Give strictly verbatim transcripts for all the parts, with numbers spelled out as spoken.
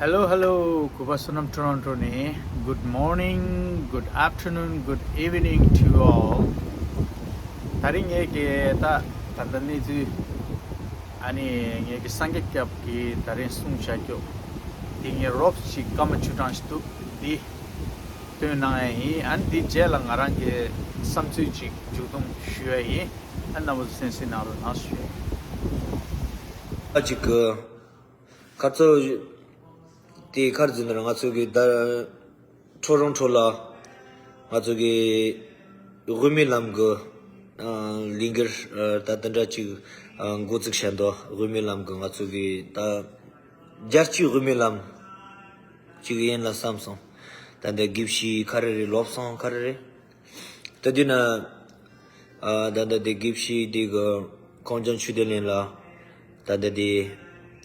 Hello, hello. གུས་པ་བསོད་ནམས་Toronto ནས། Good morning, good afternoon, good evening to you all. ད་རིང་ངེད་ཀྱི་ད་ད་ལྟ་གནས་ཚུལ། ཨ་ནི་ངེད་ཀྱི་སངས་རྒྱས་སྐྱབས་ཀྱིས་ད་རིང་གསུང་བྱ་རྒྱུ་དེ། ངའི་རོབ་ཅིག་སྐར་མ་བཅུ་གྲངས་ཤིག་འདུག་འདི་སྟོན་གནང་ཡ་ཡིན། ཨ་ནི་འདི་རྗེས་ལ་ང་རང་གི་བསམ་ཚུལ་ཅིག་མཇུག་སྡོམ་ཞུ་ཡ་ཡིན། ཨ་ནི་རྣམ་པ་ཚོ་གསན་གཟིགས་གནང་རོགས་གནང་ཞུ་ཡ་ཡིན། ཨ་ཅིག་གི་ཁ་ཚོ་དེ་ག་རེ་ཟེར་ན། ང་ཚོ་གི་ད་ཁྲོ་རོང་ཁྲོ་ལ་ང་ཚོ་གི་དབུ་མའི་ལམ་གི་ཨ་ལས་འགུལ་ཨ་ད་དེ་འདྲ་ཅིག་ཨ་འགོ་བཙུགས་བྱས་འདུག་དབུ་མའི་ལམ་གི་ང་ཚོ་གི་ད་རྒྱལ་སྤྱིའི་དབུ་མའི་ལམ་ཅིག་ཡིན་ལ་བསམ་སོང་། ད་འདི་དགེ་བཤེས་ག་རེ་རེད། བློ་བཟང་ག་རེ་རེད། ད་དེ་ན་ཨ་ད་ལྟ་དེ་དགེ་བཤེས་དེ་གི་གངས་ལྗོངས་ཆོས་ལྡན་གླིང་ལ་ད་ལྟ་དེ་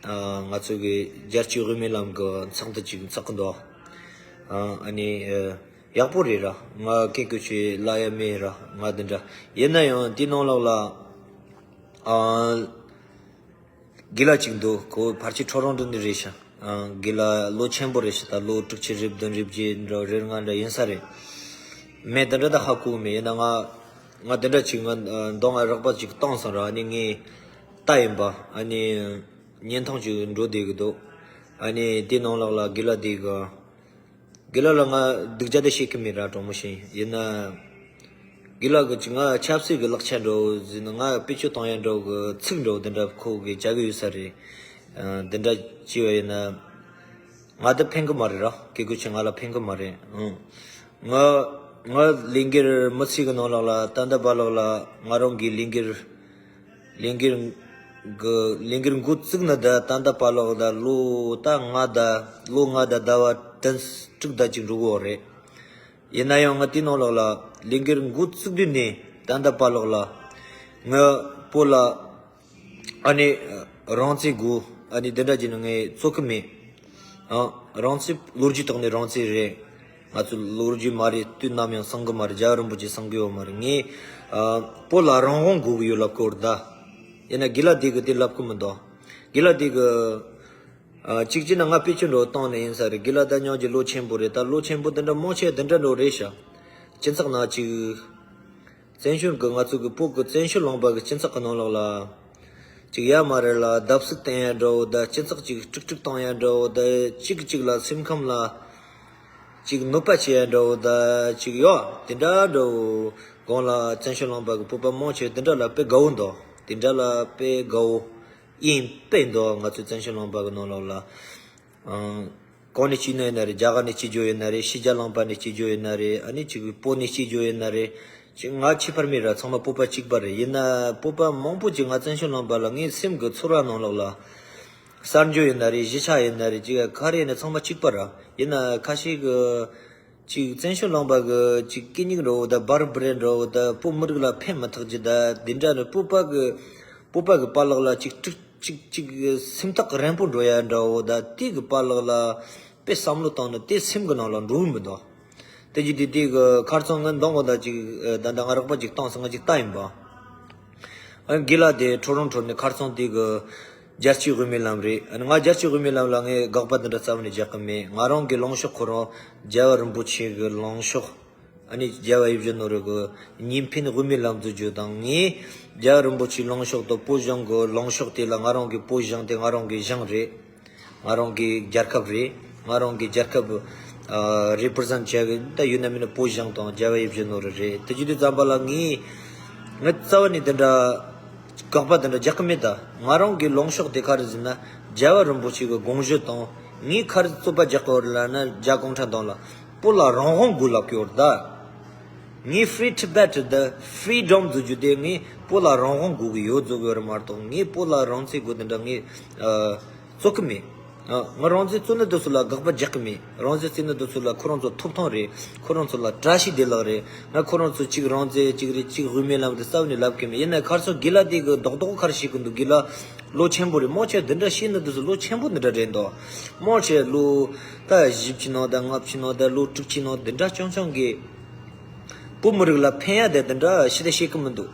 ཨ་ང་ཚོ་གི་རྒྱལ་སྤྱིའི་དབུ་མའི་ལམ་གི་ཚོགས་འདུ་ཅིག་འཚོགས་གི་འདུག་ཨ་ཨ་ནི་ཨ་ཡག་པོ་རེད་ར། ང་སྐད་སྐྱོ་ཆེ་ལབ་ཡ་མེད་ར། ང་དེ་འདྲ་ཡིན་ན་ཡང་དེ་ནང་ལོགས་ལ་ཨ་དགེ་ལགས་གཅིག་འདུག་ཁོ་ཕལ་ཆེར་ཁྲོ་རོང་འགྲོ་ནི་རེད་ཤག་ཨ་དགེ་ལགས་ལོ་ཆེན་པོ་རེད་ཤག་ད་ལོ་དྲུག་ཅུ་རེ་བདུན་རེ་བརྒྱད་འདྲ་རེ་ལྔ་འདྲ་ཡིན་ས་རེད། མེད་དེ་འདྲ་ད་ཧ་གོ་གི་མེད། ཡིན་ན་ང་ང་དེ་འདྲ་ཅིག་ང་མདོ་སྔགས་རོགས་པ་ཅིག་བཏང་སོང་ར། ཨ་ནི་ངའི་རྟ་ཡིན་པ། ཨ་ནི་བརྙན་ཐུང་ཅིག་འགྲོ་བསྡད་གི་འདུག་ཨ་ནི་དེ་ནང་ལོགས་ལ་དགེ་ལགས་དེ་གི་དགེ་ལགས་ལ་ང་སྡུག་ཅག་དེ་བཤད་གི་མེད་ར། དྲང་མོ་བཤད་ཡིན་ན། དགེ་ལགས་གི་ཅིག་ང་ཆབ་སྲིད་གི་ལག་ཆ་འདྲ་བོ་ཟིན་ན། ང་བེད་སྤྱོད་གཏོང་ཡ་འདྲ་བོ་གི་ཚིག་འདྲ་བོ་དེ་འདྲ་ཁོ་གི་བྱ་གི་ཡོད་ས་རེད། ཨ་དེ་འདྲ་བྱས་པ་ཡིན་ན་ང་ད་ཕན་གི་མ་རེད་ར། སྐད་སྐྱོ་ཆེ་ང་ལ་ཕན་གི་མ་རེད། ཨང་། ང་ང་ལས་འགུལ་མི་ཚེ་གི་ནང་ལོགས་ལ་ད་ལྟ་བར་ལོགས་ལ་ང་རང་གི་ལས་འགུལ་ལས་འགུལ་གི་ལས་འགུལ་འགོ་བཙུགས་ནི་ད་ད་ལྟ་བར་ལོགས་ད་ལོ་ད་ལྔ་ད་ལོ་ལྔ་ད་ཟླ་བ་བདུན་དྲུག་ད་ཅིག་འགྲོ་གི་ཡོད་རེད། ཡིན་ན་ཡང་ང་དེ་ནང་ལོགས་ལ་ལས་འགུལ་འགོ་བཙུགས་དུས་ནས་ད་ལྟ་བར་ལོགས་ལ་ང་བོད་ལ་ཨ་ནི་རང་བཙན་དགོས། ཨ་ནི་འདི་འདྲ་བྱས་ནས་ངས་རྩོད་གི་མེད། ཨ་རང་བཙན་ལོ་རྒྱུས་ཐོག་ནས་རང་བཙན་རེད། ང་ཚོ་ལོ་རྒྱུས་མ་རེད། དུས་ནམ་ཡང་གསུང་གི་མ་རེད། རྒྱལ་བ་རིན་པོ་ཆེ་གསུང་གི་ཡོད་མ་རེད། ངས་ཨ་བོད་ལ་རང་དབང་དགོས་གི་ཡོད་ལབ་གི་ཡོད་རེད་ད། ཡིན་ན་དགེ་ལགས་དེ་གི་དེ་ལབ་གི་མི་འདུག་དགེ་ལགས་དེ་གི་ཨ་གཅིག་བྱས་ན་ང་བེད་སྤྱོད་འདྲ་བོ་བཏང་ནས་ཡིན་ས་རེད། དགེ་ལགས་ད་སྙིང་རྗེ་ལོ་ཆེན་པོ་རེད། ད་ལོ་ཆེན་པོ་འདི་འདྲ་མང་ཆེ་འདི་འདྲ་འདྲ་བོ་རེད་ཤག་སྤྱི་ཚོགས་ནང་ཅིག་བཙན་བྱོལ་གི་ང་ཚོ་གི་བོད་གི་བཙན་བྱོལ་ལུང་པ་གི་སྤྱི་ཚོགས་གི་ནང་ལོགས་ལ་ཅིག་ཡ་མ་རེད་ལ་བརྡབ་གསིག་བསྟན་ཡ་འདྲ་བོ་ད། སྤྱི་ཚོགས་ཅིག་དཀྲུག་དཀྲུག་བཏང་ཡ་འདྲ་བོ་ད། གཅིག་གིས་གཅིག་ལ་སེམས་ཁམས་ལ་ཅིག་གནོད་པ་བྱེད་ཡ་འདྲ་བོ་ད་ཅིག་ཡོད། དེ་འདྲ་འདྲ་བོ་གོང་ལ་བཙན་བྱོལ་ལུང་པ་གི་བོད་པ་མང་ཆེ་དེ་འདྲ་ལ་དཔེ་དགའ་བོ་འདུག་དེ་འདྲ་ལ་དཔེ་དགའ་བོ་ཡིན་དཔེ་འདུག་ང་ཚོའི་བཙན་བྱོལ་ལུང་པ་གི་ནང་ལོགས་ལ། ཨང་། གང་ནས་སྐྱེས་ནི་ཡིན་ན་རེད། རྒྱ་གར་ནས་སྐྱེས་རྒྱུ་ཡིན་ན་རེད། ཕྱི་རྒྱལ་ལུང་པ་ནས་སྐྱེས་རྒྱུ་ཡིན་ན་རེད། ཨ་ནི་ཅིག་བོད་ནས་སྐྱེས་རྒྱུ་ཡིན་ན་རེད། ཅིག་ང་ཁྱད་པར་མེད་ར། ཚང་མ་བོད་པ་གཅིག་པ་རེད། ཡིན་ན་བོད་པ་མང་པོ་ཅིག་ང་བཙན་བྱོལ་ལུང་པ་ལ་ངའི་སེམས་ཀྱི་ཚོར་བ་ནང་ལོགས་ལ། གསར་འབྱོར་ཡིན་ན་རེད། གཞིས་ཆགས་ཡིན་ན་རེད། ཅིག་ག་རེ་ཡིན་ན་ཚང་མ་གཅིག་པ་ར། ཡིན་ན་ཁ་ཤས་ཀྱི་ཅིག་བཙན་བྱོལ་ལུང་པ་གི་ཅིག་གད་སྙིགས་འདྲ་བོ་ད། འབར་འབུར་འདྲ་བོ་ད། བོད་མི་རིགས་ལ་ཕན་མི་ཐོགས་ཀྱི་ད། འདི་འདྲ་ནི་བོད་པ་གི་བོད་པ་གི་པཱ་ལགས་ལ་ཅིག་དཀྲུག་ཅིག་ཅིག་སེམས་ཐག་རིང་པོ་འགྲོ་ཡ་འདྲ་བོ་ད། དེ་གི་པཱ་ལགས་ལ་དཔེ་བསམ་བློ་བཏང་ན་དེ་སེམས་གི་ནང་ལ་འགྲོ་གི་མི་འདུག་དེ་ཅིག་དེ་དེ་གི་ཁ་རྩང་ངན་གདོང་གི་ད་ཅིག་ད་ད་ང་རོགས་པ་ཅིག་བཏང་སོང་། ང་ཅིག་ལྟ་ཡིན་པ། ཨ་དགེ་ལགས་དེ་ཁྲོ་རོང་ཁྲོ་ནས་ཁ་རྩང་དེ་གི་རྒྱལ་སྤྱིའི་དབུ་མའི་ལམ་རེད། ཨ་ནི་ང་རྒྱལ་སྤྱིའི་དབུ་མའི་ལམ་ལ་ངས་དགག་པ་འདི་འདྲ་རྩ་བ་ནས་རྒྱག་གི་མེད། ང་རང་གི་ལངས་ཕྱོགས་ཁོ་རང་རྒྱལ་བ་རིན་པོ་ཆེ་གི་ལངས་ཕྱོགས། ཨ་ནི་རྒྱལ་བ་ཡིད་བཞིན་ནོར་བུ་གི་གཉིས་ཕན་དབུ་མའི་ལམ་འཛུགས་རྒྱུ་དང་། ངས་རྒྱལ་བ་རིན་པོ་ཆེའི་ལངས་ཕྱོགས་དང་བོད་གཞུང་གི་ལངས་ཕྱོགས་དེ་ལ། ང་རང་གི་བོད་གཞུང་དེ་ང་རང་གི་གཞུང་རེད། ང་རང་གི་རྒྱལ་ཁབ་རེད། ང་རང་གི་རྒྱལ་ཁབ་ཨ་རེ་པི་རི་ཛེན་ཊི་བྱེད་གི་ད་ཡོད་ན་མིན་ན་བོད་གཞུང་དང་རྒྱལ་བ་ཡིད་བཞིན་ནོར་བུ་རེད། དེ་བྱེད་དུས་ཙམ་པ་ལ་ངས་ངས་རྩ་བ་ནས་དེ་འདྲ་དགག་པ་དེ་འདྲ་རྒྱག་གི་མེད་ད། ང་རང་གི་ལངས་ཕྱོགས་དེ་ག་རེ་ཟེར་ན། རྒྱལ་བ་རིན་པོ་ཆེ་གི་དགོངས་གཞི་དང་། ངས་ག་རེ་རྩོད་པ་རྒྱག་གི་ཡོད་རེད་ལབ་ན། རྒྱ་གུང་ཁྲན་ཏང་ལ་བོད་ལ་རང་དབང་དགོས་ལབ་ཀྱི་ཡོད་རེད་ད། ངས་Free Tibet དེ་Freedom བཟོ་རྒྱུ་དེ་ངས་བོད་ལ་རང་དབང་དགོས་ཀྱི་ཡོད་བཟོ་གི་ཡོད་རེད་མ་གཏོགས། ངས་བོད་ལ་རང་བཙན་དགོས་དེ་འདྲ་ངས་ཨ་རྩོད་ཀྱི་མེད། ཨ་ང་རང་བཙན་རྩོད་ནི་དེ་ཚོ་ལ་དགག་པ་རྒྱག་གི་མེད། རང་བཙན་རྩོད་ནི་དེ་ཚོ་ལ་ཁོ་རང་ཚོ་ཐོབ་ཐང་རེད། ཁོ་རང་ཚོ་ལ་བཀྲ་ཤིས་བདེ་ལེགས་རེད། ང་ཁོ་རང་ཚོ་གཅིག་རང་བཙན་གཅིག་རེད། གཅིག་དབུ་མའི་ལམ་དེ་རྩ་བ་ནས་ལབ་ཀྱི་མེད། ཡིན་ན་ཁ་སང་དགེ་ལགས་དེ་གི་རྡོག་རྡོག་ཁར་བཤད་གི་འདུག་དགེ་ལགས་ལོ་ཆེན་པོ་རེད། མང་ཆེ་འདི་འདྲ་བཤད་ནི་དེ་ཚོ་ལོ་ཆེན་པོ་འདི་འདྲ་རེད་འདུག་མང་ཆེ་ལོ་ད་བཞི་བཅུ་ནང་ད་ལྔ་བཅུ་ནང་ད་ལོ་དྲུག་ཅུ་ནང་འདི་འདྲ་རྐྱང་རྐྱང་གི་བོད་མི་རིགས་ལ་ཕན་ཡ་དེ་འདི་འདྲ་ཞེ་དྲག་བཤད་གི་མི་འདུག་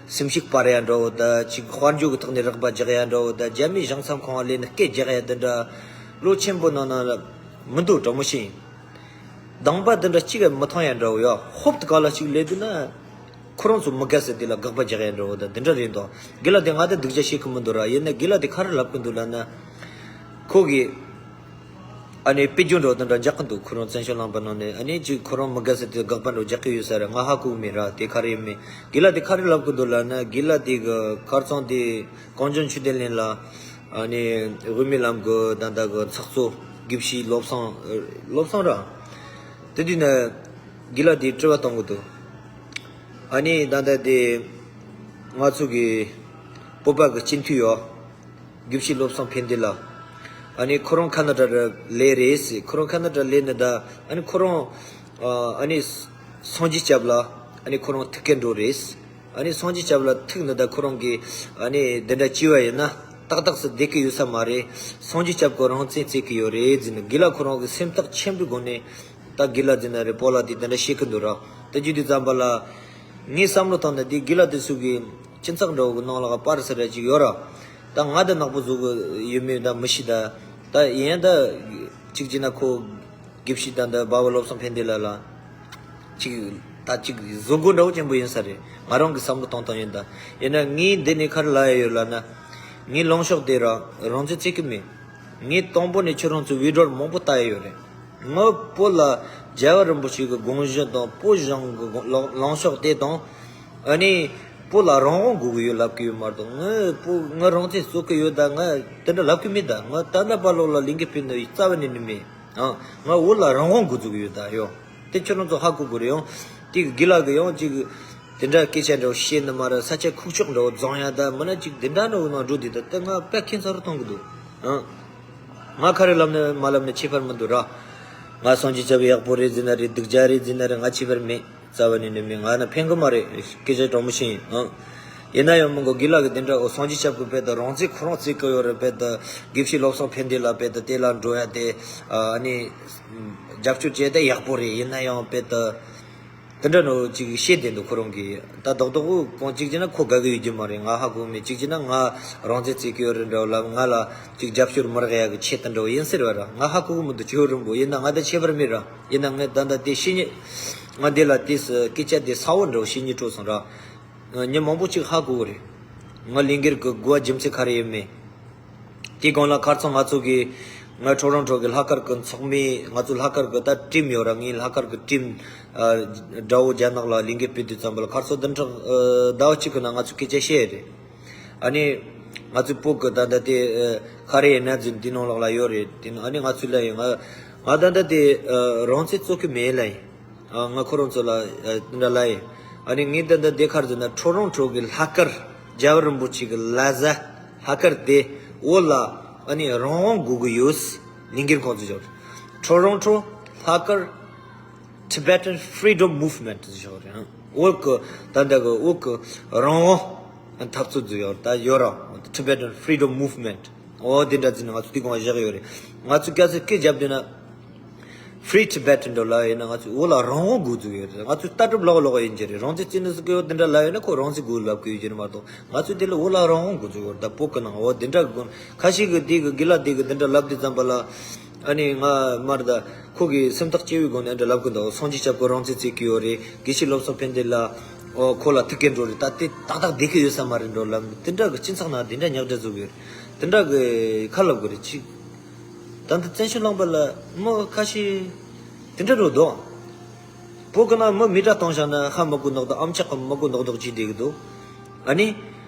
སེམས་ཤུགས་སྤར་ཡ་འདྲ་བོ་ད། ཅིག་དཔལ་འབྱོར་གྱི་ཐོག་ནས་རོགས་པ་རྒྱག་ཡ་འདྲ་བོ་ད། རྒྱ་མིའི་གཞུང་ཚབ་ཁང་བ་ལས་ནས་སྐད་རྒྱག་ཡ་དེ་འདྲ། བློ་ཆེན་པོ་ནང་ན་ལ་མི་འདུག་དྲང་མོ་བཤད་ཡིན། སྡང་པ་འདི་འདྲ་གཅིག་ག་མི་མཐོང་ཡ་འདྲ་བོ་ཡ། ཧོབ་ཏེ་ག་ལ་གཅིག་ལས་འདུག་ན། ཁོ་རང་ཚོ་མི་དགའ་ཟེར་དེ་ལ་དགག་པ་རྒྱག་ཡ་འདྲ་བོ་དང་འདི་འདྲ་རེད་འདུག་དགེ་ལགས་དེ་ང་དང་སྡུག་ཅག་བཤད་གི་མི་འདུག་ར། ཡིན་ན་དགེ་ལགས་དེ་ག་རེ་ལབ་གི་འདུག་ལབ་ན། ཁོ་གིས་ཨ་ནི་དཔེ་རྒྱུན་འདྲ་བོ་དེ་འདྲ་རྒྱག་གི་འདུག་ཁོ་རང་བཙན་བྱོལ་ལུང་པ་ནང་ནས་ཨ་ནི་ཅིག་ཁོ་རང་མི་དགའ་ཟེར་དེ་དགག་པ་འདྲ་བོ་རྒྱག་གི་ཡོད་ས་རེད། ང་ཧ་གོ་གི་མེད་ར། དེ་ག་རེ་ཡིན་མིན། དགེ་ལགས་དེ་ག་རེ་ལབ་གི་འདུག་ལབ་ན། དགེ་ལགས་དེ་གི་ཁ་རྩང་དེ་གངས་ལྗོངས་ཆོས་ལྡན་གླིང་ལ་ཨ་ནི་དབུ་མའི་ལམ་གི་ད་ལྟ་གི་ཚོགས་གཙོ་དགེ་བཤེས་བློ་བཟང་བློ་བཟང་ར། དེ་དུས་ནས་དགེ་ལགས་དེས་དྲི་བ་གཏོང་གི་འདུག་ཨ་ནི་ད་ལྟ་དེ་ང་ཚོ་གི་བོད་པ་གི་སྤྱི་འཐུས་ཡོད། དགེ་བཤེས་བློ་བཟང་ཕན་བདེ་ལགས། ཨ་ནི་ཁོ་རང་ཁ་ན་ཌ་ལ་ལས་རེད་ཟེར། ཁོ་རང་ཁ་ན་ཌ་ལས་ནས་ད་ཨ་ནི་ཁོ་རང་ཨ་ནི་སངས་རྒྱས་སྐྱབས་ལ་ཨ་ནི་ཁོ་རང་ཐུག་གི་འགྲོ་རེད། ཨ་ནི་སངས་རྒྱས་སྐྱབས་ལ་ཐུག་ནས་ད་ཁོ་རང་གིས་ཨ་ནི་འདི་འདྲ་བྱས་པ་ཡིན་ན་ཏག་ཏག་སུ་བསྡད་ཀྱི་ཡོད་ས་མ་རེད། སངས་རྒྱས་སྐྱབས་ཀྱི་རང་བཙན་རྩོད་ཀྱི་ཡོད་རེད་ཟེར་ནས། དགེ་ལགས་ཁོ་རང་གི་སེམས་ཐག་ཆོད་པའི་སྒོ་ནས་ད་དགེ་ལགས་ཟེར་ན་རེད། སྤོ་ལགས་དེ་འདི་འདྲ་བཤད་ཀྱི་འདུག་ར། དེ་བྱེད་དུས་ཙམ་པ་ལ་ངའི་བསམ་བློ་བཏང་ན་དེ་དགེ་ལགས་དེ་ཚོ་གི་སྤྱི་ཚོགས་འདྲ་བོ་གི་ནང་ལ་པར་ཟེར་ར་ཅིག་ཡོད་ར། ད་ང་ད་ནག་པོ་བཟོ་གི་ཡོད་མེད་ད་མི་ཤེས་ད། ད་ཡིན་ད་གཅིག་བྱས་ན་ཁོ་དགེ་བཤེས་ད་ད་སྦ་བ་བློ་བཟང་ཕན་བདེ་ལགས་ལ་ཅིག་ད་ཅིག་བཟོ་དགོས་འདྲ་བོ་ཅན་པོ་ཡིན་ས་རེད། ང་རང་གི་བསམ་བློ་གཏོང་སྟངས་ཡིན་ད། ཡིན་ན་ངས་འདི་ནས་ག་རེ་ལབ་ཡ་ཡོད་ལབ་ན། ངས་ལངས་ཕྱོགས་དེ་ར་རང་བཙན་རྩོད་ཀྱི་མེད། ངས་དང་པོ་ནས་ཁྱོད་རང་ཚོའི་ཝི་ཌི་ཡོ་མང་པོ་ལྟ་ཡ་ཡོད་རེད། ངའི་བོད་ལ་རྒྱལ་བ་རིན་པོ་ཆེ་གི་དགོངས་གཞི་དང་བོད་གཞུང་གི་དགོངས་ལངས་ལངས་ཕྱོགས་དེ་དང་། ཨ་ནི་བོད་ལ་རང་དབང་དགོས་ཀྱི་ཡོད་ལབ་ཀྱི་ཡོད་མ་གཏོགས། ངའི་བོད་ངའི་རང་བཙན་རྩོད་ཀྱི་ཡོད་ད་ང་དེ་འདྲ་ལབ་ཀྱི་མེད་ད། ང་ད་ལྟ་བར་ལོག་ལ་ལས་འགུལ་སྤེལ་ནི་རྩ་བ་ནས་ནི་མེད། ཨང་། ང་བོད་ལ་རང་དབང་དགོས་ཚུལ་ཡོད་ད་ཡོ། དེ་ཁྱོད་རང་ཚོ་ཧ་གོ་དགོས་རེད། ཡང་དེ་གི་དགེ་ལགས་གི་ཡང་ཅིག་དེ་འདྲ་སྐད་ཆ་འདྲ་བོ་བཤད་ནི་མ་རེད། ས་ཆ་ཁུག་ཀྱོག་འདྲ་བོ་རྫོང་ཡ་ད་མིན་ན་ཅིག་དེ་འདྲ་འདྲ་བོ་ནང་འགྲོ་དུས་ད་ལྟ་ང་དཔེ་ཁྱད་མཚར་རུ་མཐོང་གི་འདུག་ཨང་། ང་ག་རེ་ལབ་ནི་མ་ལབ་ནི་ཁྱད་པར་མི་འདུག་ར། ང་སངས་རྒྱས་ཆབ་ཡག་པོ་རེད་ཟེར་ན་རེད། སྡུག་ཅག་རེད་ཟེར་ན་རེད། ང་ཁྱད་པར་མེད། རྩ་བ་ནས་ནི་མི་ང་ན་ཕན་གི་མ་རེད། སྐད་ཆ་དྲང་མོ་བཤད་ཡིན་ཨང་། ཡིན་ན་ཡང་མི་འགོ་དགེ་ལགས་ཀྱི་དེ་འདྲ་འོ་སངས་རྒྱས་སྐྱབས་ཀྱི་དཔེ་དང་རང་བཙན་ཁོ་རང་བརྩི་གི་ཡོད་རེད། དཔེ་དང་དགེ་བཤེས་བློ་བཟང་ཕན་བདེ་ལགས་དཔེ་དང་དེ་ལ་འགྲོ་ཡ་དེ་ཨ་ནི་རྒྱབ་སྐྱོར་བྱས་ཏེ་ཡག་པོ་རེད། ཡིན་ན་ཡང་དཔེ་དང་དེ་འདྲ་ནོ་ཅིག་བཤད་བསྡད་འདུག་ཁོ་རང་གིས་ད་རྡོག་རྡོག་གོང་གཅིག་བྱས་ན་ཁོ་དགའ་གི་ཡོད་རྒྱུ་མ་རེད། ང་ཧ་གོ་མེད། གཅིག་བྱས་ན་ང་རང་བཙན་བརྩི་གི་ཡོད་རེད་འདྲ་བོ་ལབ། ང་ལ་ཅིག་རྒྱབ་སྐྱོར་མི་རག་ཡ་གི་ཆེད་དུ་འདྲ་བོ་ཡིན་ཟེར་བ་ར། ང་ཧ་གོ་གི་མི་འདུག་ཇོ་རིན་པོ་ཡིན་ན་ང་ད་ཁྱད་པར་མེད་ར། ཡིན་ན་ངས་ད་ལྟ་དེ་བཤད་ཉེ་ང་འདི་ལ་དེ་སྐད་ཆ་དེ་གསལ་བོ་འདྲ་བོ་བཤད་ཉེ་སྤྲོ་སོང་ར། མི་མང་པོ་ཅིག་ཧ་གོ་གི་རེད། ང་ལས་འགུལ་གི་དགོས་པ་རྒྱུ་མཚན་ག་རེ་ཡིན་མིན། དེའི་སྒང་ལ་ཁ་རྩང་ང་ཚོ་གི་ང་ཊོ་རོན་ཊོ་གི་ལྷག་དཀར་གི་ཚོགས་མི། ང་ཚོ་ལྷག་དཀར་གི་ད་ཊིམ་ཡོད་ར། ངའི་ལྷག་དཀར་གི་ཊིམ་དགྲ་བོ་རྒྱ་ནག་ལ་ལས་འགུལ་སྤེལ་དུས་ཙམ་པ་ལ་ཁ་རྩང་བདུན་ཕྲག་ཟླ་བ་གཅིག་གི་ནང་ང་ཚོ་སྐད་ཆ་བཤད་ཡོད་རེད། ཨ་ནི་ང་ཚོའི་བོད་གི་ད་ལྟ་དེ་ཁ་རེ་ཡིན་ན་འཛིན་དེ་ནང་ལོགས་ལ་ཡོད་རེད། དེ་ནང་ཨ་ནི་ང་ཚོས་ལབ་ཡིན། ང་ང་ད་ལྟ་དེ་རང་བཙན་རྩོད་ཀྱི་མེད་ལབ་ཡིན། ང་ཁོ་རང་ཚོ་ལ་དེ་འདྲ་ལབ་ཡིན། ཨ་ནི་ངས་ད་ལྟ་དེ་ག་རེ་ཟེར་ན་ཊོ་རོན་ཊོ་གི་ལྷག་དཀར་རྒྱལ་བ་རིན་པོ་ཆེ་གི་ལ་བཟའ་ལྷག་དཀར་དེ་བོད་ལ་ཨ་ནི་རང་དབང་དགོས་ཀྱི་ཡོད་ལས་འགུལ་ཁོང་ཚོ་བྱོས། ཊོ་རོན་ཊོ་ལྷག་དཀར་Tibetan Freedom Movement ཟེར་ཡོད་རེད། བོད་ཀྱི་ད་ལྟ་གི་བོད་ཀྱི་རང་དབང་འཐབ་རྩོད་ཟེར་ཡོད་ད་ཡོད་ར། Tibetan Freedom Movement འོ་དེ་འདྲ་ཟེར་ནས་ང་ཚོ་དེ་གང་བཞག་ཡོད་རེད། ང་ཚོ་སྐད་ཆ་སྐད་རྒྱབ་བསྡད་ན་Free Tibet འདྲ་ལབ་ཡོད་ན་ང་ཚོ་བོད་ལ་རང་དབང་དགོས་ཚུལ་ཡོད་རེད། ང་ཚོ་ལྟ་གྲུབ་ལོག་ལོག་ཡིན་གྱི་རེད། རང་བཙན་རྩོད་ནི་ཟེར་གི་ཡོད་དེ་འདྲ་ལབ་ཡོད་ན་ཁོ་རང་བཙན་དགོས་ལབ་གི་ཡོད་ཀྱི་རེད་མ་གཏོགས་ང་ཚོ་དེ་ལ་བོད་ལ་རང་དབང་དགོས་ཚུལ་ཡོད་རེད། ད་བོད་ཀྱི་ནང་འོ་དེ་འདྲ་གི་ཁ་ཤས་ཀྱི་དེ་གི་དགེ་ལགས་དེ་གི་དེ་འདྲ་ལབ་དུས་ཙམ་པ་ལ། ཨ་ནི་ང་མར་ད་ཁོ་གི་སེམས་ཐག་བཅད་པའི་སྒོ་ནས་འདྲ་ལབ་གི་འདུག་སངས་རྒྱས་སྐྱབས་ཀྱི་རང་བཙན་རྩོད་ཀྱི་ཡོད་རེད། དགེ་བཤེས་བློ་བཟང་ཕན་བདེ་ལགས་ཨོ་ཁོ་ལ་ཐུག་གི་འགྲོ་རེད། ད་དེ་ཏག་ཏག་བསྡད་ཀྱི་ཡོད་ས་མ་རེད་འགྲོ་ལབ། དེ་འདྲ་གི་སྤྱི་ཚོགས་ནང་དེ་འདྲ་ཉག་ཕྲ་བཟོ་གི་ཡོད་རེད། དེ་འདྲ་གི་ཁ་ལབ་དགོས་རེད་ཅིག་ད་ལྟ་བཙན་བྱོལ་ལུང་པ་ལ་མི་ཁ་ཤས་དེ་འདྲ་རུ་འདུག་བོད་ཀྱི་ནང་མི་མི་དྲག་གཏོང་བཞག་ན་ཧ་མ་གོ་ནོག་དང་ཨམ་ཅག་གི་མ་གོ་ནོག་ནོག་ཅིག་བསྡད་ཀྱི་འདུག་ཨ་ནི།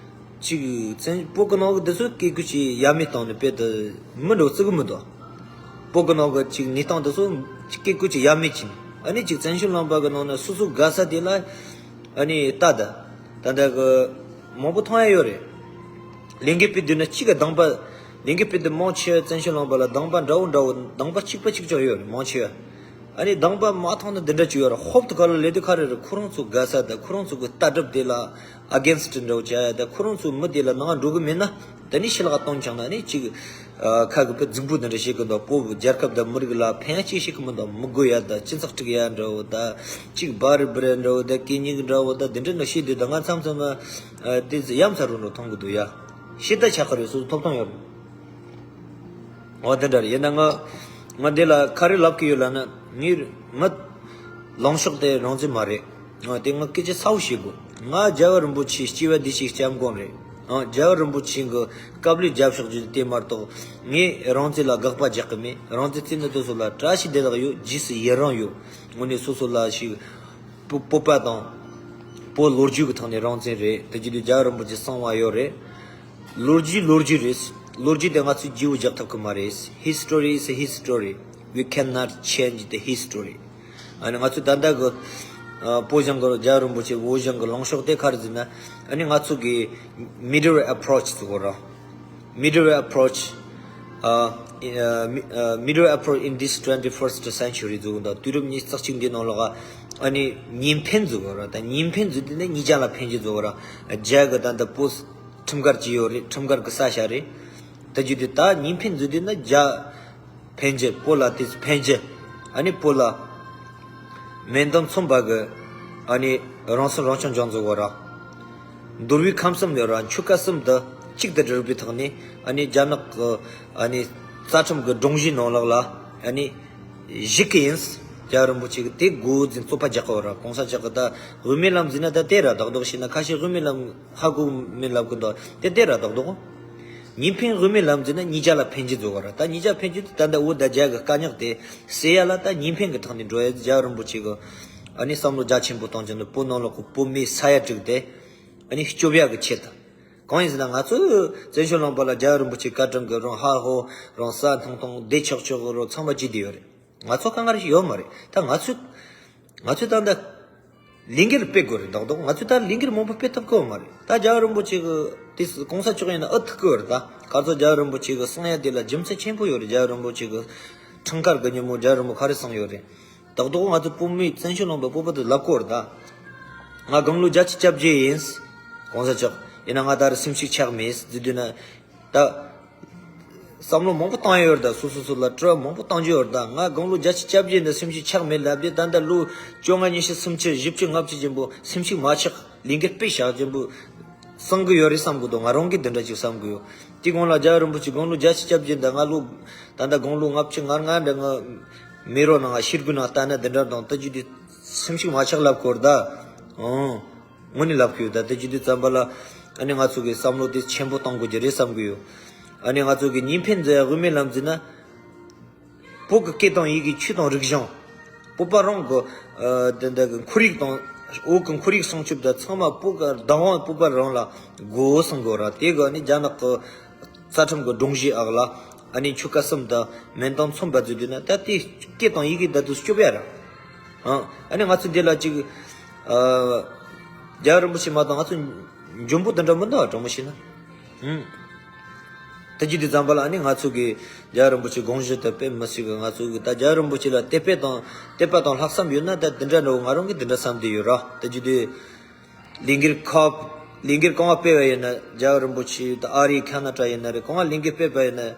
ཅིག་བཙན་བོད་ཀྱི་ནང་གི་འདི་ཚོ་སྐད་ཁུ་ཅིག་ཡ་མེད་བཏང་ནས་དཔེ་དེ་མི་འགྲོ་བརྩི་གི་མི་འདུག་བོད་ཀྱི་ནང་གི་ཅིག་གནས་སྟངས་འདི་ཚོ་སྐད་ཁུ་ཅིག་ཡ་མེད་ཕྱིན། ཨ་ནི་ཅིག་བཙན་བྱོལ་ལུང་པ་གི་ནང་ན་སོ་སོ་དགའ་ས་དེ་ལ་ཨ་ནི་ལྟ་ད་ད་ལྟ་གི་མང་པོ་མཐོང་ཡ་ཡོད་རེད། ལས་འགུལ་སྤེལ་དུས་ན་གཅིག་གི་སྡང་པ། ལས་འགུལ་སྤེལ་དུས་མང་ཆེ་བ་བཙན་བྱོལ་ལུང་པ་ལ་སྡང་པ་འདྲ་བོ་འདྲ་བོ་སྡང་པ་གཅིག་པ་གཅིག་ཀྱང་ཡོད་རེད་མང་ཆེ་བ། ཨ་ནི་སྡང་པ་མ་མཐོང་ན་འདི་འདྲ་ཅིག་ཡོད་རེད། ཧོབ་ཏེ་ག་ལ་ལས་དུས་ག་རེ་རེད། ཁོ་རང་ཚོ་དགའ་ས་དང་ཁོ་རང་ཚོ་གི་ལྟ་གྲུབ་དེ་ལ་ཨ་གེན་སི་ཊི་འདྲ་བོ་བྱ་ཡ་དང་ཁོ་རང་ཚོ་མི་དེ་ལ་ནང་འགྲོ་གི་མེད་ན་དེ་ནི་ཕྱི་ལོགས་གཏོང་ཆང་ན་ནི་ཅིག་ཨ་ཁ་གི་དཔེ་རྫིག་པོ་འདི་འདྲ་བཤད་གི་འདུག་བོད་རྒྱལ་ཁབ་དང་མི་རིགས་ལ་ཕན་ཅིག་བཤད་གི་མི་འདུག་མི་དགོས་ཡ་དང་སྤྱི་ཚོགས་དཀྲུག་ཡ་འདྲ་བོ་དང་ཅིག་བ་རི་བི་རི་འདྲ་བོ་དང་གད་སྙིགས་འདྲ་བོ་དང་དེ་འདྲ་འདྲ་བཤད་དུས་དང་ང་མཚམས་མཚམས་ཨ་དེ་ཡ་མཚར་རུ་འདྲ་མཐོང་གི་འདུག་ཡ། ཤི་ད་ཆགས་ཀྱི་རེད། སོ་སོ་ཐོབ་ཐང་ཡོད་རེད། འོ་དེ་འདྲ་རེད། ཡིན་ན་ང་ང་འདི་ལ་ག་རེ་ལབ་ཀྱི་ཡོད་ལབ་ན། ངའི་ང་ལངས་ཕྱོགས་དེ་རང་བཙན་མ་རེད། ང་དེ་ང་སྐད་ཆ་གསལ་པོ་བཤད་དགོས། ང་རྒྱལ་བ་རིན་པོ་ཆེ་སྐྱེ་བ་འདི་ཞིག་སྐྱབས་མགོན་རེད། ཨ། རྒྱལ་བ་རིན་པོ་ཆེ་གི་སྐབས་ལས་རྒྱབ་ཕྱོགས་རྒྱུ་དེ་མ་གཏོགས། ངས་རང་བཙན་ལ་དགག་པ་རྒྱག་གི་མེད། རང་བཙན་བརྩི་ནི་དེ་ཚོ་ལ་བཀྲ་ཤིས་བདེ་ལེགས་ཡོད། རྗེས་སུ་ཡི་རང་ཡོད། དངོས་གནས་སོ་སོ་ལ་ཞིག་བོད་བོད་པ་དང་བོད་ལོ་རྒྱུས་ཀྱི་ཐོག་ནས་རང་བཙན་རེད། དེ་བརྒྱུད་དུ་རྒྱལ་བ་རིན་པོ་ཆེ་གསང་བ་ཡོད་རེད། ལོ་རྒྱུས་ལོ་རྒྱུས་རེད། ལོ་རྒྱུས་དེ་ང་ཚོས་བརྗེ་བོ་རྒྱག་ཐུབ་ཀྱི་མ་རེད། History is a history. We cannot change the history. ཨ་ནི་ང་ཚོས་ད་ལྟ་གི་ཨ་བོད་གཞུང་གི་རྒྱལ་བ་རིན་པོ་ཆེ་བོད་གཞུང་གི་ལངས་ཕྱོགས་དེ་ག་རེ་ཟེར་ན། ཨ་ནི་ང་ཚོ་གི་middle approach ཟེར་གོ་ར། Middle approach. ཨ་ཨ་mi- ཨ་middle approach in this twenty-first century ཟེར་གོ་ད། དུས་རབས་ཉི་ཤུ་རྩ་གཅིག་འདི་ནང་ལོགས་ཨ་ནི་གཉིས་ཕན་ཟེར་གོ་ར། ད་གཉིས་ཕན་ཟེར་དུས་ནི་གཉིས་ཆ་ལ་ཕན་གྱི་ཟེར་གོ་ར། རྒྱ་གི་ད་ལྟ་བོད་ཁྲིམས་འགལ་གྱི་ཡོད་རེད། ཁྲིམས་འགལ་གྱི་ས་ཆ་རེད། དེ་བརྒྱུད་དུ་ད་གཉིས་ཕན་ཟེར་དུས་ན་རྒྱ་ཕན་གྱི། བོད་ལ་དེ་ཕན་གྱི། ཨ་ནི་བོད་ལ་མེ་མདའ་མཚོན་པ་གི་ཨ་ནི་རང་སྲིད་རང་སྐྱོང་ལྗོངས་ཟེར་གོ་ར། འདུལ་བའི་ཁམས་གསུམ་ཡོད་ར། ཆོལ་ཁ་གསུམ་དུ་གཅིག་ཏུ་སྒྲིལ་བའི་ཐོག་ནས་ཨ་ནི་རྒྱ་ནག་གི་ཨ་ནི་རྩ་ཁྲིམས་ཀྱི་སྒྲོམ་གཞིའི་ནང་ལོགས་ལ་ཨ་ནི་བཞུགས་ཀྱི་ཡིན། རྒྱལ་བ་རིན་པོ་ཆེ་གི་དེ་འགོ་འཛིན་རྩོད་པ་རྒྱག་གི་ཡོད་ར། གོང་ས་མཆོག་གི་ད་དབུ་མའི་ལམ་ཟེར་ན་ད་དེ་ར་རྡོག་རྡོག་བྱས་ན། ཁ་ཤས་དབུ་མའི་ལམ་ཧ་གོ་མིན་ལབ་གི་འདུག་དེ་དེ་ར་རྡོག་རྡོག་གཉིས་ཕན་དབུ་མའི་ལམ་ཟེར་ན་གཉིས་ཆ་ལ་ཕན་གྱི་ཟེར་གོ་ར། ད་གཉིས་ཆ་ཕན་གྱི་དེ་ད་ལྟ་བོད་དང་རྒྱ་གི་དཀའ་རྙོག་དེ་སེལ་ཡ་ལ་ད་གཉིས་ཕན་གྱི་ཐོག་ནས་འགྲོ་ཡ། རྒྱལ་བ་རིན་པོ་ཆེ་གི་ཨ་ནི་བསམ་བློ་རྒྱ་ཆེན་པོ་གཏོང་རྒྱུ་ནི་བོད་ནང་ལོགས་གི་བོད་མིའི་ས་ཡ་དྲུག་དེ་ཨ་ནི་སྐྱོབ་ཡ་གི་ཆེད་དུ། གང་ཡིན་ཟེར་ན་ང་ཚོས་བཙན་བྱོལ་ལུང་པ་ལ་རྒྱལ་བ་རིན་པོ་ཆེ་བཀའ་དྲིན་གྱིས་རང་ཧ་ཧོ་རང་ས་ཐང་ཐང་བདེ་ཆོག་ཆོག་རང་ཚང་མ་བྱས་བསྡད་ཡོད་རེད། ང་ཚོ་དཀའ་ངལ་ཞིག་ཡོད་མ་རེད། ད་ང་ཚོས་ང་ཚོས་ད་ལྟ་ལས་འགུལ་སྤེལ་དགོས་རེད། རྡོག་རྡོག་ང་ཚོས་ད་ལས་འགུལ་མང་པོ་སྤེལ་ཐུབ་ཀྱི་ཡོད་མ་རེད། ད་རྒྱལ་བ་རིན་པོ་ཆེ་གི་དེ་གོང་ས་མཆོག་ཡིན་ན་ཨེ་ཐུག་གི་ཡོད་རེད། ད་ག་ཚོད་རྒྱལ་བ་རིན་པོ་ཆེ་གི་གསུང་ཡ་དེ་ལ་རྒྱུ་མཚན་ཆེན་པོ་ཡོད་རེད། རྒྱལ་བ་རིན་པོ་ཆེ་གི་འཁྲུངས་སྐར་གི་ཉིན་མོ་རྒྱལ་བ་རིན་པོ་ག་རེ་གསུངས་ཡོད་རེད། རྡོག་རྡོག་ང་ཚོ་བོད་མི་བཙན་བྱོལ་ལུང་པ་བོད་པ་དེ་ལབ་དགོས་རེད། ད་ང་དགུང་ལོ་བརྒྱད་ཅུ་གྱ་བརྒྱད་ཡིན། གོང་ས་མཆོག་ཡིན་ན་ང་ད་རེས་སེམས་ཤུགས་ཆག་མེད་ཟེར་དུས་ན། ད་བསམ་བློ་མང་པོ་བཏང་ཡོད་རེད། ད་སོ་སོ་སོ་ལ་དྲི་བ་མང་པོ་བཏང་རྒྱུ་ཡོད་རེད། ད་ང་དགུང་ལོ་བརྒྱད་ཅུ་གྱ་བརྒྱད་འདི་སེམས་ཤུགས་ཆག་མེད་ལབ་དུས། ད་ལྟ་ལོ་བཅོ་ལྔ་ཉི་ཤུ་སུམ་ཅུ་བཞི་བཅུ་ལྔ་བཅུ་ཅན་པོ་སེམས་ཤུགས་མ་ཆག་ལས་འགུལ་སྤེལ་བཞག་ཅན་པོ་གསང་གི་ཡོད་རེད་བསམ་གི་འདུག་ང་རང་གིས་འདི་འདྲ་ཅིག་བསམ་གི་ཡོད། དེ་གོང་ལ་རྒྱལ་བ་རིན་པོ་ཆེ་དགུང་ལོ་བརྒྱད་ཅུ་གྱ་བརྒྱད་འདི་ང་ལོ་ད་ལྟ་དགུང་ལོ་ལྔ་བཅུ་ང་ལྔ་འདྲ། ང་མེ་རོ་ནང་ང་ཤེལ་སྒོའི་ནང་ལྟ་ན་འདི་འདྲ་དང་། ད་ཅི་དུས་སེམས་ཤུགས་མ་ཆག་ལབ་དགོས་རེད་ད། ཨང་། དངོས་གནས་ལབ་ཀྱི་ཡོད། ད་དེ་བྱེད་དུས་ཙམ་པ་ལ་ཨ་ནི་ང་ཚོ་གི་བསམ་བློ་དེ་ཆེན་པོ་གཏོང་དགོས་ཀྱི་རེད་བསམ་གི་ཡོད། ཨ་ནི་ང་ཚོ་གི་གཉིས་ཕན་ཟེར་ཡ་དབུ་མའི་ལམ་ཟེར་ན། བོད་ཀྱི་སྐད་དང་ཡི་གེ། ཆོས་དང་རིག་གཞུང་། བོད་པ་རང་གི་ཨ་དེ་འདྲ་གི་ཁོར་ཡུག་དང་། བོད་ཀྱི་ཁོར་ཡུག་སྲུང་སྐྱོབ་དང་ཚང་མ་བོད་ཀྱི་བདག་དབང་བོད་པ་རང་ལ་དགོས་གསུང་གི་ཡོད་ར། དེ་གི་ཨ་ནི་རྒྱ་ནག་གི་རྩ་ཁྲིམས་ཀྱི་སྒྲོམ་གཞི་འོག་ལ་ཨ་ནི་ཆོལ་ཁ་གསུམ་དང་མེ་མདའ་མཚོན་པ་བརྩི་དུས་ན། ད་དེ་སྐད་དང་ཡི་གེ་ད་དུང་སྐྱོབ་ཡ་ར། ཨ་ཨ་ནི་ང་ཚོ་འདི་ལ་ཅིག་ཨ་རྒྱལ་བ་རིན་པོ་ཆེ་མ་གཏོགས་ང་ཚོ་འཇོན་པོ་དེ་འདྲ་མི་འདུག་དྲང་མོ་བཤད་ན། ཨུམ། ད་ཅི་དུས་ཙམ་པ་ལ་ཨ་ནི་ང་ཚོ་གི་རྒྱལ་བ་རིན་པོ་ཆེ་དགོངས་གཞི་དེ་དཔེ་མི་སྲིད་གི། ང་ཚོ་གི་ད་རྒྱལ་བ་རིན་པོ་ཆེ་ལ་དད་པ་དང་དད་པ་དང་ལྷག་བསམ་ཡོད་ན། ད་དེ་འདྲ་འདྲ་བོ་ང་རང་གིས་དེ་འདྲ་བསམ་བསྡད་ཡོད་ར། ད་ཅི་དུས། ལས་འགུལ་ཁག་ལས་འགུལ་གང་བ་སྤེལ་བ་ཡིན་ན། རྒྱལ་བ་རིན་པོ་ཆེ་དང་ཨ་རི་ཁ་ན་ཌ་ཡིན་ན་རེད། གང་བ་ལས་འགུལ་སྤེལ་བ་ཡིན་ན།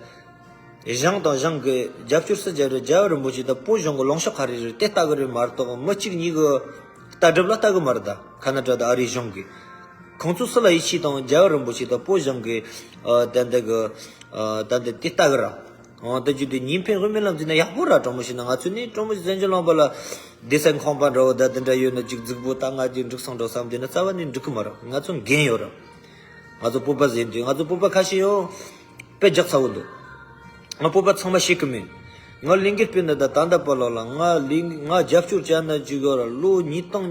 གཞུང་དང་གཞུང་གི་རྒྱབ་སྐྱོར་སུ་རྒྱབ་རེད། རྒྱལ་བ་རིན་པོ་ཆེ་དང་བོད་གཞུང་གི་ལངས་ཕྱོགས་ག་རེ་རེད་དེ་ལྟ་གི་རེད་མ་གཏོགས། མི་གཅིག་གཉིས་ཀྱི་ལྟ་གྲུབ་ལ་ལྟ་གི་མ་རེད། ད་ཁ་ན་ཌ་དང་ཨ་རིའི་གཞུང་གིས་ཁོང་ཚོ་སུ་ལ་ཡིད་ཆེས་དང་། རྒྱལ་བ་རིན་པོ་ཆེ་དང་བོད་གཞུང་གི་ཨ་ད་འདི་གི་ཨ་ད་འདི་དེ་ལྟ་གི་ར། འོ་ད་ཅི་དུས་གཉིས་ཕན་དབུ་མའི་ལམ་ཟེར་ན་ཡག་པོ་ར། དྲང་མོ་བཤད་ན་ང་ཚོ་ནི་དྲང་མོ་བཙན་བྱོལ་ལུང་པ་ལ་སྡོད་སའི་ཁང་པ་འདྲ་བོ་ད་དེ་འདྲ་ཡོད་ན་ཅིག་རྫིག་པོ། ད་ང་ཅིག་འགྲིག་སོང་འགྲོ་བསམ་དུས་ན་རྩ་བ་ནས་འགྲིག་གི་མ་རེད། ང་ཚོ་འགན་ཡོད་ར། ང་ཚོ་བོད་པ་ཟེར་དུས། ང་ཚོ་བོད་པ་ཁ་ཤས་ཡང་དཔེ་རྒྱག་ཚ་བོ་འདུག་ང་བོད་པ་ཚང་མ་ཤེས་གི་མེད། ང་ལས་འགུལ་སྤེལ་ནས་ད་ད་ལྟ་བར་ལོག་ལ་ང་ལས་ང་རྒྱབ་སྐྱོར་བྱས་ན་ཅིག་ཡོད་ར། ལོ་ཉིས་སྟོང་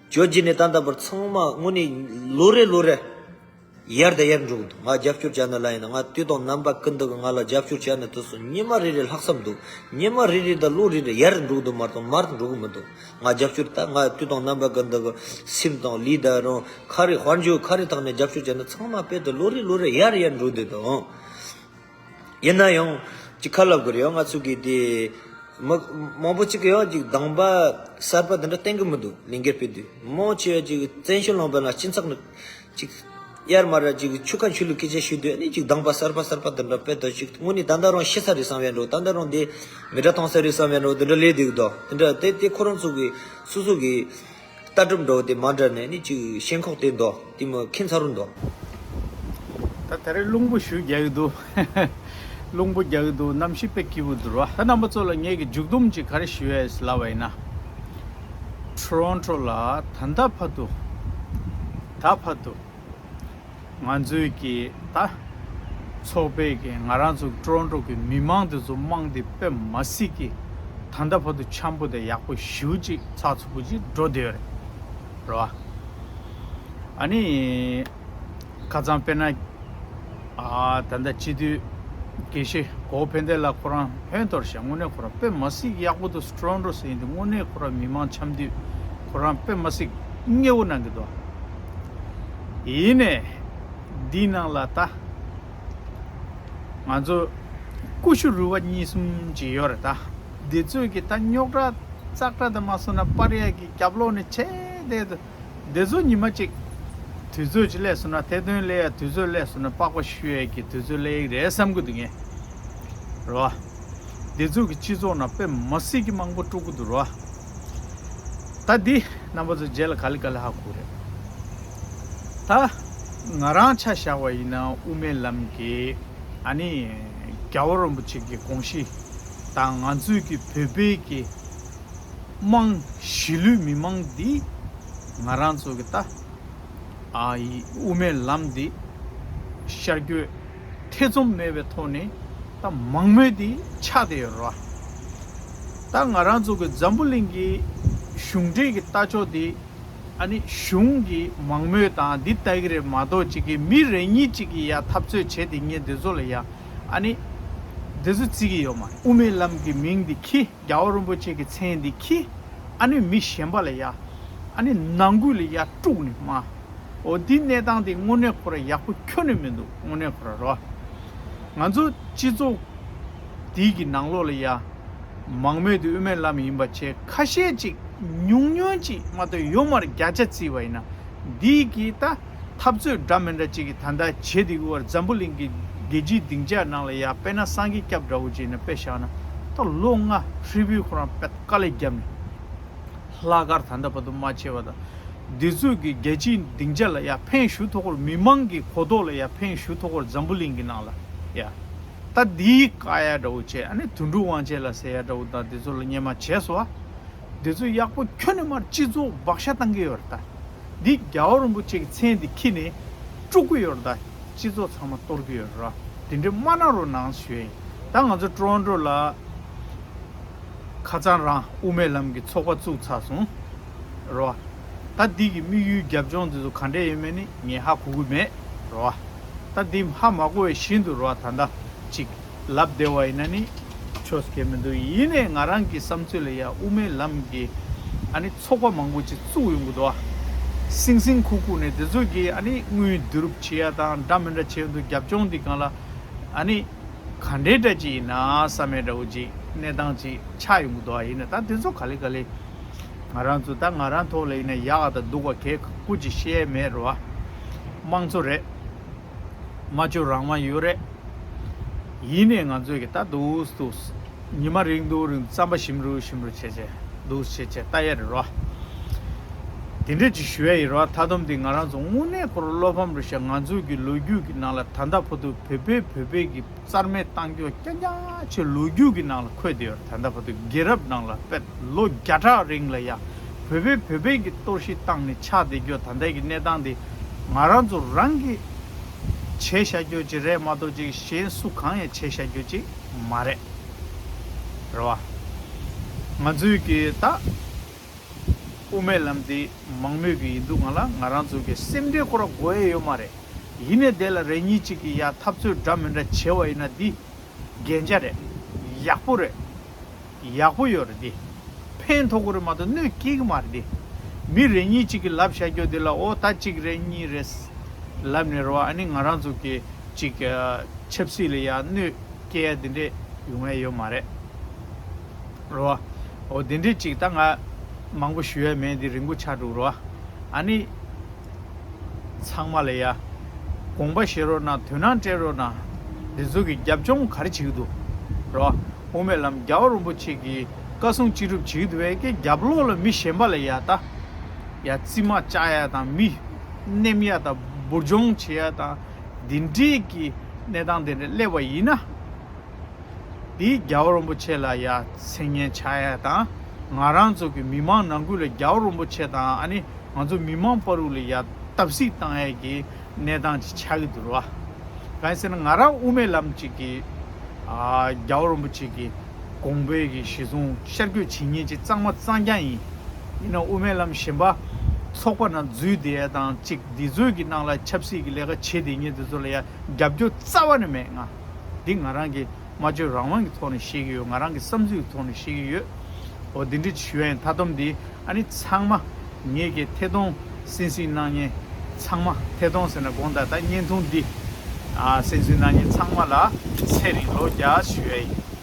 བཅོ་བརྒྱད་ནས་ད་ལྟ་བར་ཚང་མ་དངོས་གནས་ལོ་རེ་ལོ་རེ། ཡར་དང་ཡར་འགྲོ་གི་འདུག་ང་རྒྱབ་སྐྱོར་བྱས་ན་ལ་ཡིན་ན། ང་དུས་དང་རྣམ་པ་ཀུན་ཏུ་གི་ང་ལ་རྒྱབ་སྐྱོར་བྱས་ན་དུས་སུ་ཉི་མ་རེ་རེ་ལྷག་བསམ་འདུག་ཉི་མ་རེ་རེ་དང་ལོ་རེ་རེ་ཡར་འགྲོ་གི་འདུག་མ་གཏོགས་མར་འགྲོ་གི་མི་འདུག་ང་རྒྱབ་སྐྱོར་ད་ང་དུས་དང་རྣམ་པ་ཀུན་ཏུ་གི་སེམས་དང་ལུས་དང་རང་ག་རེ་དཔལ་འབྱོར་ག་རེ་ཐོག་ནས་རྒྱབ་སྐྱོར་བྱས་ན་ཚང་མ་དཔེ་དེ་ལོ་རེ་ལོ་རེ་ཡར་ཡར་འགྲོ་བསྡད་འདུག་ཡིན་ན་ཡང་ཅིག་ཁ་ལབ་དགོས་རེད། ཡང་ང་ཚོ་གི་དེ་མི་མང་པོ་ཅིག་གིས་ཡང་ཅིག་གདམས་པ་གསར་པ་དེ་འདྲ་བསྟན་གི་མི་འདུག་ལས་འགུལ་སྤེལ་དུས་མང་ཆེ་བ་ཅིག་བཙན་བྱོལ་ལུང་པ་ན་སྤྱི་ཚོགས་ནི་ཅིག་ཡར་མར་ཅིག་ཆོལ་ཁ་ཆོས་ལུགས་སྐད་ཆ་ཤོད་དུས་ནི་ཅིག་གདམས་པ་གསར་པ་གསར་པ་དེ་འདྲ་སྤེལ་དུས། ཅིག་དངོས་གནས་ད་ལྟ་རང་ཤི་ས་རེད་བསམ་ཡ་འགྲོ། ད་ལྟ་རང་དེ་མེ་དགྲ་གཏོང་ས་རེད་བསམ་ཡ་འགྲོ། དེ་འདྲ་ལས་འདུག་དོ། དེ་འདྲ་དེ་དེ་ཁོ་རང་ཚོ་གི་སོ་སོ་གི་ལྟ་གྲུབ་འགྲོ་དེ་མ་འདྲ་ནས་ནི་ཅིག་ཞེན་ཁོག་དེ་འདུག་དེ་མོ་ཁྱད་མཚར་རུ་འདུག་ད་ད་རེས་རླུང་བུ་ཞུ་རྒྱག་གི་འདུག་རླུང་བུ་རྒྱག་གི་འདུག་གནམ་གཤིས་དཔེ་སྐྱིད་པོ་འདུག་ར། ད་རྣམ་པ་ཚོ་ལ་ངས་ཀྱི་མཇུག་སྡོམ་ཅིག་ག་རེ་ཞུ་ཡས་ལབ་པ་ཡིན་ན། ཊོ་རོན་ཊོ་ལ་ད་ལྟ་བར་དུ། ད་བར་དུ། ང་ཚོའི་གི་ད། ཚོགས་པའི་གི་ང་རང་ཚོ་ཊོ་རོན་ཊོ་གི་མི་མང་དེ་ཚོ་དམངས་དེ་དཔེ་མ་སྲིད་ཀྱི། ད་ལྟ་བར་དུ་འཆམ་པོ་དང་ཡག་པོ་ཞེ་པོ་ཅིག་ཚགས་ཚུད་པོ་ཅིག་འགྲོ་བསྡད་ཡོད་རེད། རེད་བ། ཨ་ནི། ཁ་སང་དཔེར་ན། ཨ། ད་ལྟ་སྤྱི་འཐུས་དགེ་བཤེས་གོ་ཕན་བདེ་ལགས་ཁོ་རང་ཧོན་ཐོར་ཤག་དངོས་གནས་ཁོ་རང་དཔེ་མ་སྲིད་ཡག་པོ་འདུག་ཊོ་རོན་ཊོ་ཟེར་ཡིན་དུས་དངོས་གནས་ཁོ་རང་མི་མང་འཆམ་དུས་ཁོ་རང་དཔེ་མ་སྲིད་མཉེས་པོ་གནང་གི་འདུག་ཡིན་ནས་འདི་ནང་ལ་ད་ང་ཚོ་ཀུ་ཤུ་རུལ་བ་གཉིས་གསུམ་ཅིག་ཡོད་རེད་ད། འདི་ཚོས་ཀྱི་ད་རྙོག་དྲ་ཙག་སྒྲ་དང་མ་སོང་ན་པར་ཡག་གི་རྒྱབ་ལོགས་ནས་ཆེ་བསྡད་དུ། འདི་ཚོ་ཉི་མ་གཅིག་དུས་ཚོད་ཅིག་སླེབས་སོང་ན་དེ་དོན་སླེབས་ཡ་དུས་ཚོད་སླེབས་སོང་ན་པགས་པ་བཤུ་ཡས་ཀྱི་དུས་ཚོད་སླེབས་ཡི་རེད་བསམ་གི་འདུག་ངས། རེད་བ། འདི་ཚོ་གི་སྤྱི་ཚོགས་ནང་དཔེ་མ་སྲིད་ཀྱི་མང་པོ་དཀྲུག་གི་འདུག་རེད་བ། ད་འདི་རྣམ་པ་ཚོ་རྗེས་ལ་ག་ལེ་ག་ལེ་ཧ་གོ་རེད། ད་ང་རང་ཆ་བཞག་པ་ཡིན་ན་དབུ་མའི་ལམ་གྱི་ཨ་ནི་རྒྱལ་བ་རིན་པོ་ཆེ་གི་དགོངས་གཞི་དང་ང་ཚོའི་གི་བོད་པའི་གི་དམངས་གཞིས་ལུས་མི་མང་འདི་ང་རང་ཚོ་གི་ད་ཨ་ཡི་དབུ་མའི་ལམ་འདི་ཤར་བསྐྱོད་ཐེ་ཚོམ་མེད་པའི་ཐོག་ནས་ད་མང་མོས་འདི་ཆགས་བསྡད་ཡོད་རེད་བ། ད་ང་རང་ཚོ་གི་འཛམ་བུ་གླིང་གི་གཞུང་འབྲེལ་གྱི་ལྟ་ཕྱོགས་འདི་ཨ་ནི་གཞུང་གི་མང་མོས་དང་འདི་ལྟ་གི་རེད་མ་གཏོགས་ཅིག་གི་མི་རེ་གཉིས་ཅིག་གི་ཡ་འཐབ་རྩོད་བྱེད་དེ་ངས་འདི་ཚོ་ལ་ཡ་ཨ་ནི་འདི་ཚོ་བརྩི་གི་ཡོད་མ་རེད། དབུ་མའི་ལམ་གྱི་མིང་འདི་ཁྱི། རྒྱལ་བ་རིན་པོ་ཆེ་གི་མཚན་འདི་ཁྱི། ཨ་ནི་མི་གཞན་པ་ལ་ཡ། ཨ་ནི་ནང་ཁུལ་ལ་ཡ་དཀྲུགས་ནས་མ། འོ་འདི་གནས་སྟངས་འདི་དངོས་གནས་ཁོ་ར་ཡག་པོ་ཁྱོན་ནས་མི་འདུག་དངོས་གནས་ཁོ་ར་རོ། ང་ཚོ་སྤྱི་ཚོགས་འདི་གི་ནང་ལོགས་ལ་ཡ། མང་མོས་འདི་དབུ་མའི་ལམ་ཡིན་པ་བྱས་ཁ་ཤས་ཅིག་ཉུང་ཉུང་ཅིག་མ་གཏོགས་ཡོད་མ་རེད། བརྒྱ་ཆ་བརྩིས་པ་ཡིན་ན། འདི་གི་ད་འཐབ་རྩོད་འདྲ་མི་འདྲ་ཅིག་གི་ད་ལྟ་བྱེད་དེ་གི་བར་འཛམ་བུ་གླིང་གི་རྒྱལ་སྤྱིའི་སྡིངས་ཆ་ནང་ལ་ཡ་དཔེར་ན་སངས་རྒྱས་སྐྱབས་འདྲ་བོ་ཅིག་ནས་དཔེ་བཞག་ན་ད་ལོ་ལྔ་ཧྲིལ་པོའི་ཁོ་རང་དཔེ་དཀའ་ལས་བརྒྱབ་ནས་ལྷག་དཀར་ད་ལྟ་བར་དུ་མ་ཆེ་བ་དང་། འདི་ཚོས་ཀྱི་རྒྱལ་སྤྱིའི་སྡིངས་ཆ་ལ་ཡ་ཕན་ཞུ་ཐུབ་ཀྱི་རེད། མི་མང་གི་གོ་རྟོགས་ལ་ཡ་ཕན་ཞུ་ཐུབ་ཀྱི་རེད། འཛམ་བུ་གླིང་གི་ནང་ལ་ཡ། ད་འདིའི་བཀག་ཡ་འདྲ་བོ་བྱས་ཨ་ནི་དོན་གྲུབ་དབང་ཆེན་ལགས་ཟེར་ཡ་འདྲ་བོ་དང་འདི་ཚོ་ལ་སྔོན་མ་བྱས་སོང་བ། འདི་ཚོ་ཡག་པོ་ཁྱོན་ནས་མར་སྤྱི་ཚོགས་བག་ཆགས་བཏང་གི་ཡོད་རེད་ད། འདི་རྒྱལ་བ་རིན་པོ་ཆེ་གི་མཚན་འདི་ཁྱེར་ནས་དཀྲུག་གི་ཡོད་རེད་ད། སྤྱི་ཚོགས་ཚང་མ་གཏོར་གི་ཡོད་རེད། དེ་འདྲའི་མ་གནང་རོགས་གནང་ཞུ་ཡ་ཡིན། ད་ང་ཚོ་ཊོ་རོན་ཊོ་ལ་ཁ་སང་རང་དབུ་མའི་ལམ་གྱི་ཚོགས་པ་བཙུགས་ཚར་སོང་། རེད་བ། ད་འདི་གི་དམིགས་ཡུལ་རྒྱབ་ལྗོངས་འདི་ཚོ་ག་འདྲས་ཡོད་མེད་ནི་ངས་ཧ་གོ་གི་མེད། རེད་བ། ད་འདི་ཧ་མ་གོ་བའི་བཞིན་དུ་རེད་བ། ད་ལྟ་ཅིག་ལབ་བསྡད་པ་ཡིན་ན་ནི་ཆོས་སྐད་མི་འདུག་ཡིན་ནའི་ང་རང་གི་བསམ་ཚུལ་ལ་ཡ་དབུ་མའི་ལམ་གྱི་ཨ་ནི་ཚོགས་པ་མང་པོ་ཅིག་བཙུགས་ཡོང་གི་འདུག་བ། སིང་སིང་ཁུག་ཁུག་ནས་འདི་ཚོ་གི་ཨ་ནི་དངུལ་བསྡུ་རུབ་བྱེད་ཡ་དང་འདྲ་མི་འདྲ་བྱེད་ཡོང་དུས་རྒྱབ་ལྗོངས་འདི་སྒང་ལ་ཨ་ནི་ག་འདྲའི་འདྲ་ཅིག་ཡིན་ན་བསམ་ཡ་འདྲ་བོ་ཅིག་གནས་སྟངས་ཅིག་ཆགས་ཡོང་གི་འདུག་བ། ཡིན་ནའི་ད་འདི་ཚོ་ག་ལེ་ག་ལེ། ང་རང་ཚོ་ད་ང་རང་ཐོག་ལ་ཡིན་ན་ཡག་ག་དང་སྡུག་ག་གས་སྐུ་ཅིག་བཤད་མེད་རེད་བ། དམངས་གཙོ་རེད། སྨྲ་བརྗོད་རང་དབང་ཡོད་རེད། ཡིན་ནའི་ང་ཚོས་ཀྱི་ད་འདུག་འདུག་ཉི་མ་རིང་འདུག་རིང་འདུག་རྩམ་པ་ཞིམ་རུ་ཞིམ་རུ་བྱས་བྱས་འདུག་བྱས་བྱས་ལྟ་ཡ་རེད་རོ། དེ་འདྲ་ཅིག་ཞུ་ཡ་ཡིན་རོ། མཐའ་སྡོམ་འདི་ང་རང་ཚོ་དངོས་གནས་ཁོ་རང་བློ་ཕམ་རེད་ཤག་ང་ཚོའི་གི་ལོ་རྒྱུས་ཀྱི་ནང་ལ་ད་ལྟ་བར་དུ་བོད་པས་བོད་པའི་གི་རྩ་མེད་བཏང་རྒྱུ་རྐྱང་རྐྱང་ཆེ་ལོ་རྒྱུས་ཀྱི་ནང་ལ་འཁོད་བསྡད་ཡོད་རེད། ད་ལྟ་བར་དུ་རྒྱལ་རབས་ནང་ལ་དཔེ་ལོ་བརྒྱ་ཕྲག་རིང་ལ་ཡ་བོད་པས་བོད་པའི་གི་གཏོར་བཤིག་བཏང་ནས་ཆགས་བསྡད་རྒྱུ་ད་ལྟའི་གི་གནས་སྟངས་འདི་ང་རང་ཚོ་རང་གི་བྱས་བཞག་རྒྱུ་ཅིག་རེད་མ་གཏོགས་ཅིག་གཞན་སུ་གང་ཡང་བྱས་བཞག་རྒྱུ་ཅིག་མ་རེད། རེད་བ། ང་ཚོའི་གི་ད་དབུ་མའི་ལམ་འདི་མང་མོས་ཀྱི་ཡིན་འདུག་ག་ལ་ང་རང་ཚོ་གི་སེམས་ཁྲལ་ཁོ་ར་དགོས་ཡ་ཡོད་མ་རེད། ཡིན་ནའི་དེ་ལ་རེ་གཉིས་གཅིག་གིས་ཡ་འཐབ་རྩོད་འདྲ་མི་འདྲ་བྱེད་པ་ཡིན་ན་འདི་རྒྱན་ཆ་རེད། ཡག་པོ་རེད། ཡག་པོ་ཡོད་རེད་འདི། ཕན་ཐོགས་ཀྱི་རེད་མ་གཏོགས་གནོད་སྐྱེལ་གྱི་མ་རེད་འདི། མི་རེ་གཉིས་གཅིག་གིས་ལབ་བཞག་རྒྱུ་འདི་ལ་འོ་ད་གཅིག་རེད་གཉིས་རེད་ལབ་ནས་རེད་བ། ཨ་ནི་ང་རང་ཚོ་གི་གཅིག་ཆབ་སྲིད་ལ་ཡ་གནོད་སྐྱེལ་ཡ་འདི་འདྲས་ཡོང་ཡ་ཡོད་མ་རེད། རོ། འོ་དེ་འདྲས་ཅིག་ད་ང་མང་པོ་ཞུ་ཡ་མེད་འདི་རིང་པོ་ཆགས་འགྲོ་རོ། ཨ་ནི། ཚང་མ་ལ་ཡ། དགོངས་པ་བཞེས་རོགས་གནང་དོ་སྣང་སྤྲད་རོགས་གནང་། འདི་ཚོ་གི་རྒྱབ་ལྗོངས་ག་རེ་བྱེད་ཀྱི་འདུག་རོ། དབུ་མའི་ལམ་རྒྱལ་བ་རིན་པོ་ཆེ་གི་བཀའ་གསུང་ཅི་སྒྲུབ་བྱེད་ཀྱི་འདུག་བས་ཀྱི་རྒྱབ་ལོགས་ལ་མི་གཞན་པ་ལ་ཡ་ད། ཡ་རྩིས་མ་བཅག་ཡ་དང་མི་ནེམ་ཡ་དང་འབུར་འཇོམས་བྱེད་ཡ་དང་འདི་འདྲས་ཀྱི་གནས་སྟངས་དེ་འདྲ་སླེབས་པ་ཡིན་ན། འདི་རྒྱལ་བ་རིན་པོ་ཆེ་ལ་ཡ་མཚན་སྙན་ཆགས་ཡ་དང་། ང་རང་ཚོ་གི་མི་མང་ནང་ཁུལ་ལ་རྒྱལ་བ་རིན་པོ་ཆེ་དང་ཨ་ནི་ང་ཚོ་མི་མང་བར་དུ་ལ་ཡ་བརྡབ་གསིག་བཏང་ཡ་གི་གནས་སྟངས་ཅིག་ཆགས་ཀྱི་འདུག་ར། གང་ཡིན་ཟེར་ན་ང་རང་དབུ་མའི་ལམ་ཅིག་གི་ཨ་རྒྱལ་བ་རིན་པོ་ཆེ་གི་དགོངས་པའི་གི་གཞི་བཟུང་ཤར་བསྐྱོད་བྱེད་མཁན་ཅིག་གཙང་མ་གཙང་རྐྱང་ཡིན། ཡིན་ན་དབུ་མའི་ལམ་གཞན་པ་ཚོགས་པ་ནང་འཛུལ་བསྡད་ཡ་དང་ཅིག་འདི་ཚོའི་གི་ནང་ལ་ཆབ་སྲིད་ཀྱི་ལས་ཀ་བྱེད་བསྡད་མཁན་དེ་ཚོ་ལ་ཡ་རྒྱབ་སྐྱོར་རྩ་བ་ནས་མེད། ང་འདི་ང་རང་གི་སྨྲ་བརྗོད་རང་དབང་གི་ཐོག་ནས་བཤད་ཀྱི་ཡོད། ང་རང་གི་བསམ་ཚུལ་གྱི་ཐོག་ནས་བཤད་ཀྱི་ཡོད། འོ་འདི་འདྲ་ཞུ་ཡ་ཡིན། མཐའ་སྡོམ་འདི་ཨ་ནི་ཚང་མ་ངེད་ཀྱི་ཐད་གཏོང་གསན་གཟིགས་གནང་མཁན་ཚང་མ། ཐད་གཏོང་ཟེར་ན་དགོངས་དག་ད་བརྙན་ཐུང་འདི་ཨ་གསན་གཟིགས་གནང་མཁན་ཚང་མ་ལ་ཚེ་རིང་ལོ་བརྒྱ་ཞུ་ཡ་ཡིན།